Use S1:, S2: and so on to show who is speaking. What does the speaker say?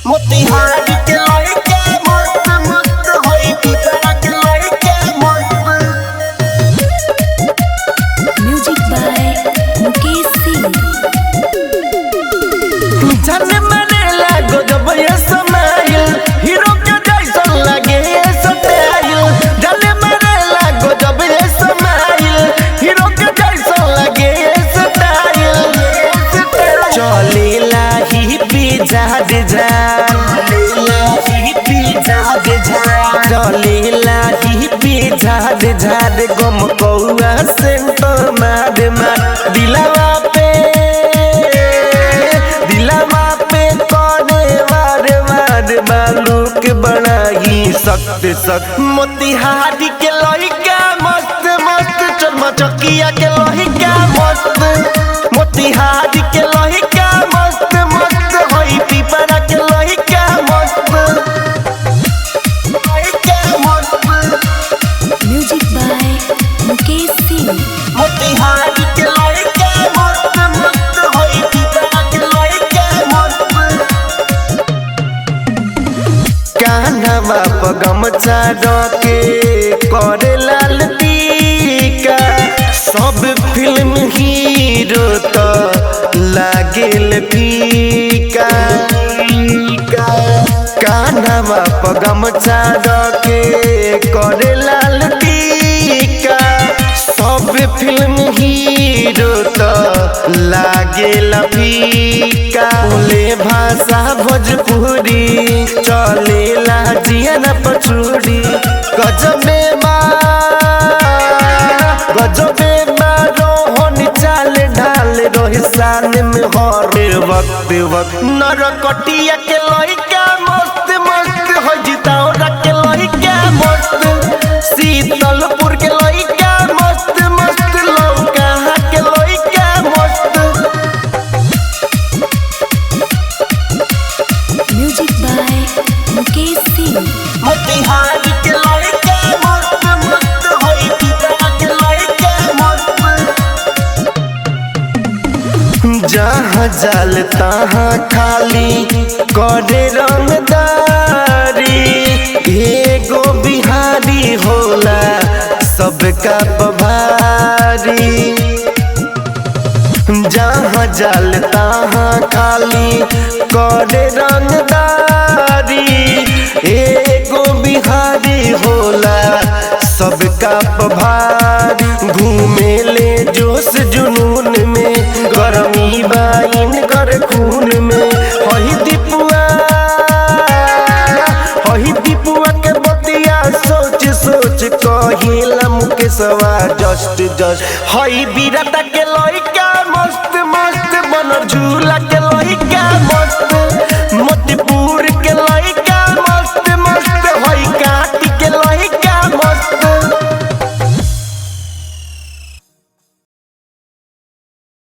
S1: मोतिहारी के लइका मस्त मस्त होई पिपरा के लइका मस्त।
S2: Music by Mukesh Singh.
S1: झन मरेला गजब ये समाइल, हीरो के जैसन लागे ये स्टाइल। झन मरेला गजब ये समाइल, हीरो के जैसन लागे ये स्टाइल। चलेला ही पीछा चलेला ही पीछा झाड़ गम कौआ सेंट मार मार दिलावा पे, दिलावा पे करे वार वार बालूक बनाई सख्त सख्त। मोतिहारी के लइका मस्त मस्त, चरमा चकिया के लइका मस्त। मोतिहारी के लइका मस्त मस्त होई पिपरा के लइका मस्त। लइका मस्त।
S2: Music by Mukesh Singh.
S1: मोतिहारी के लइका मस्त मस्त होई पिपरा के लइका मस्त। कान्हवा पर गमछा रखे करे लाल टीका, सब फिल्म हीरो तो लागेल फीका। कान्हवा पर गमछा रखे करे लाल टीका, सब फिल्म हीरो तो लागेल फीका। बोले भाषा भोजपुरी चलेला जियन पछुरी, गजबे बा गजबे बा रोहन चाल ढाल रोहिसान में हर वक्त वक्त। नरकटिया के लइका मस्त मस्त हो जिताओ के लइका मस्त। शीतलपुर के लइका मस्त मस्त, लौका के लइका मस्त।
S2: Music by Mukesh Singh.
S1: मोतिहारी के लइका मस्त मस्त होई पिपरा के लइका मस्त। जहाँ जाल तहाँ खाली करे रंगदारी, एगो बिहारी होला सबका पभारी। जहाँ जाल तहाँ खाली करे रंगदारी, एगो बिहारी होला सबका पभारी। घूमे ले जोश जुनून में, गरमी बाइन कर खून में। हही दीपुआ, हही दीपुआ के बतिया सोच सोच कहिला मुकेशवा जस्ट जस्ट। हई बीरता के लइका